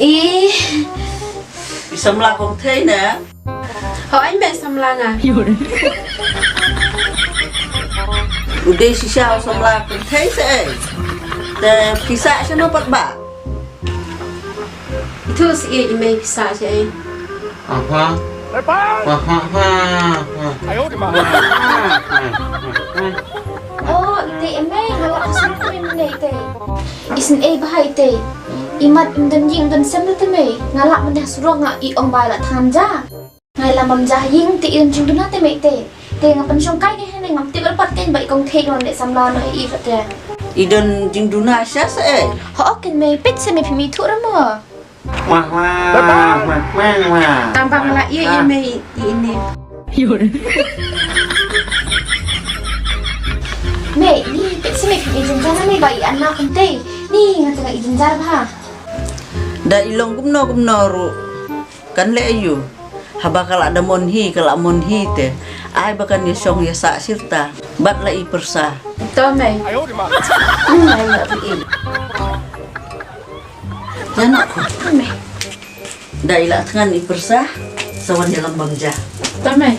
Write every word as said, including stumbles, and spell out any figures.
I. I samla kong thei ne? Ho, ai me samla nga. U dei shisha u samla kong thei se. Te pisa sha no pat ba. Itu si i me pisa se. Aha. Aha, aha, aha. Oh, ite i mei, nga la ka suk ko i mei ite. Isin ei bha ite. I mat im don jing don sem te mei. Nga la mane surok nga i ong ba la than ja. Ngai la mam ja ing te i don jingduna te mei ite. Te nga pynshong kai ke hene ngam tip pat ken ba i kong thei don de samla no i i pat te. I don jingduna sha se ei. Ho ken mei pit se mei phi mi thu ra mo. Wah, wah, wah, wah, wah. Tang ba nga la ïa i mei i ni. Mei, ni pet si mei phi i jynjar mei ba i anna kumte. Ni nga tengah i jynjar bha. Da i long kumno kumno ruh. Kan leh aïu. Haba ka la da mon hi, ka la mon hi te. Ai ba kan ïa shong ïa sah sirta. Bad la i pyrsa. To mei. Hmm, ai la phi i. Ïa na ko. Mei. Da i la thngan i pyrsa, sa wan ïalam bam ja. To mei.